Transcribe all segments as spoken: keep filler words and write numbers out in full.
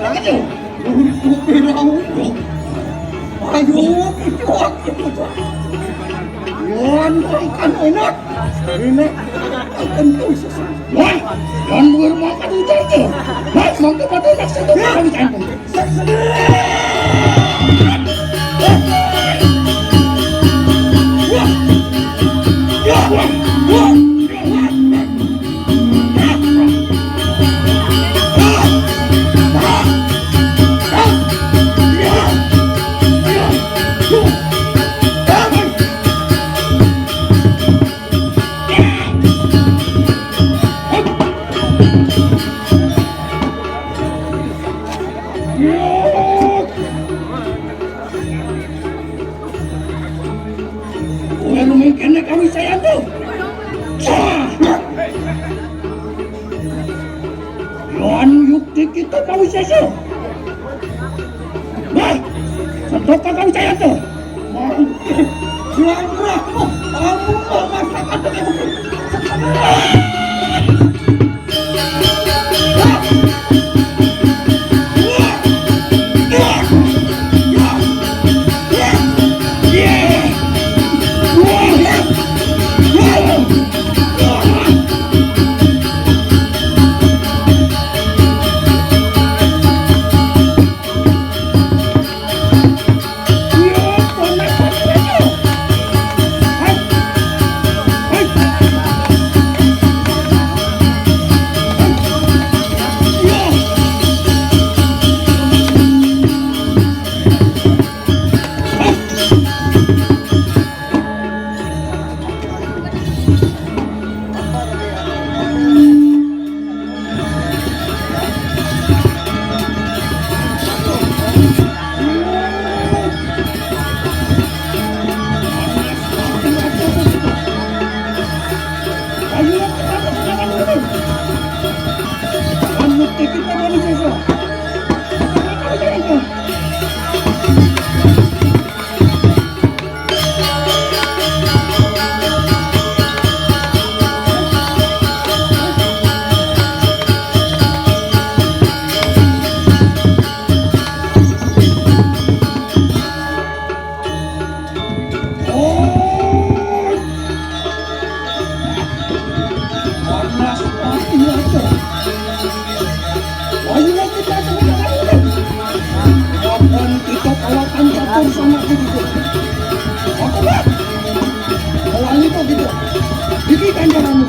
Ayo, untuk berau. Ayo, itu aku. Yan, ikan enak. Enak. Akan tuh sesuatu. Wah, yan luar makan itu aja. Mas, mangga pada nak satu kali kan. Ora mungkin nek kami saya tuh. Yohan yukti kita kami saya. Wah, setok kami saya tuh. Wah, wah, wah, wah, wah, wah, wah, Ayo kita tepuk tangan. Kapan kita kawakan catur sama begitu. Apa, Pak? Kalau ini kok gitu. Dikit kan jalannya.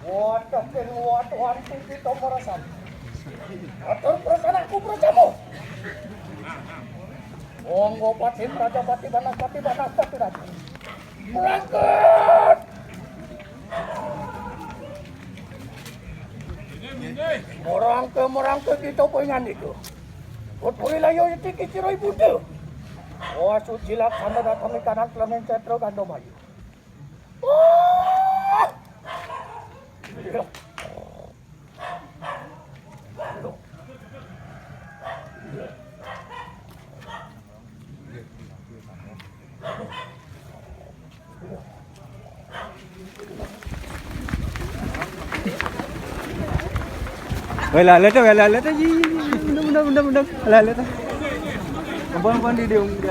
Waduh, kene waduh, antu kita merasan. Atur perasaan aku perasamu. Wong Gopatin Raja Pati Banaspati Banaspati Raja. Berangkat. Merangke, merangke kita pengen itu. Putri layo tiki ciro ibu tu. Wah, suci laksana datang di kanan kelemen cetro gandom ayu. Wala, lata, wala, lata, yi, yi, yi, mundang, mundang, mundang, mundang, wala, lata. Ampun, ampun, di, di, um, di.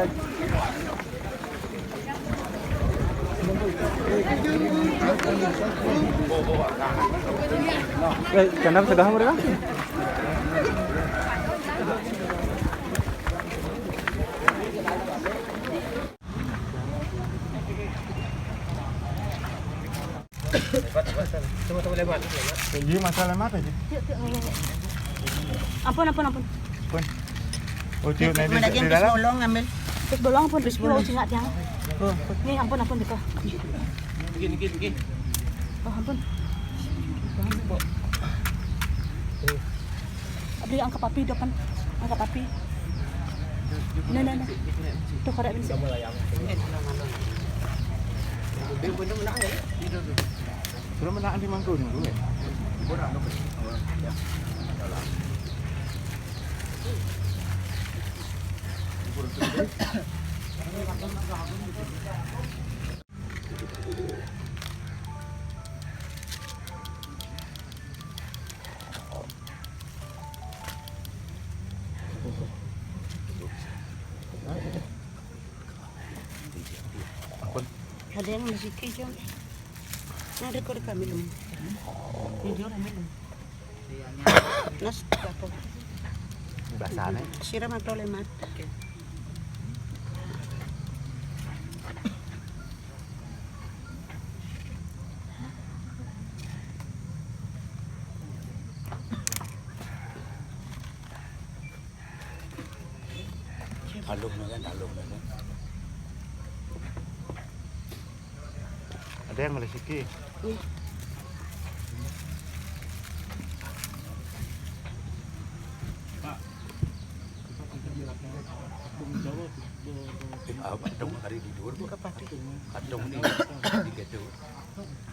Eh, kenapa sudah mereka? Iya, masalah mata aja. Ampun, ampun, ampun. Pun. Oh, tiup naik di, di dalam. Bolong ambil. Terus bolong pun terus bolong singkat yang. Oh. Nih, ampun, ampun, Dika. Gini, gini, gini. Oh, ampun. Abdi angkat papi depan. Angkat papi. Nah, nah, nah. Tuh, kada bisa. Sudah menang di mangkuk ni, gue. Ada yang masih kejam. Nah, ada kode kami dong. Ini dia orang minum. Nas, apa? Bahasanya. Siram atau lemat? Oke. Talung na kan, talung na kan. Deng, oleh siki. Eh, apa dong hari di dua, Bu? Kadung di di gedung.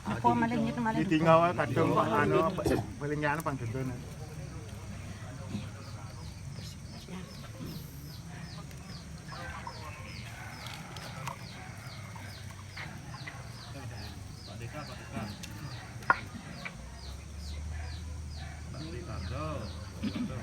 Apa maling itu maling? Ditinggal kadung anu paling anu pang gedung. Pak Deka, Pak Deka. Pak Ricardo, Ricardo.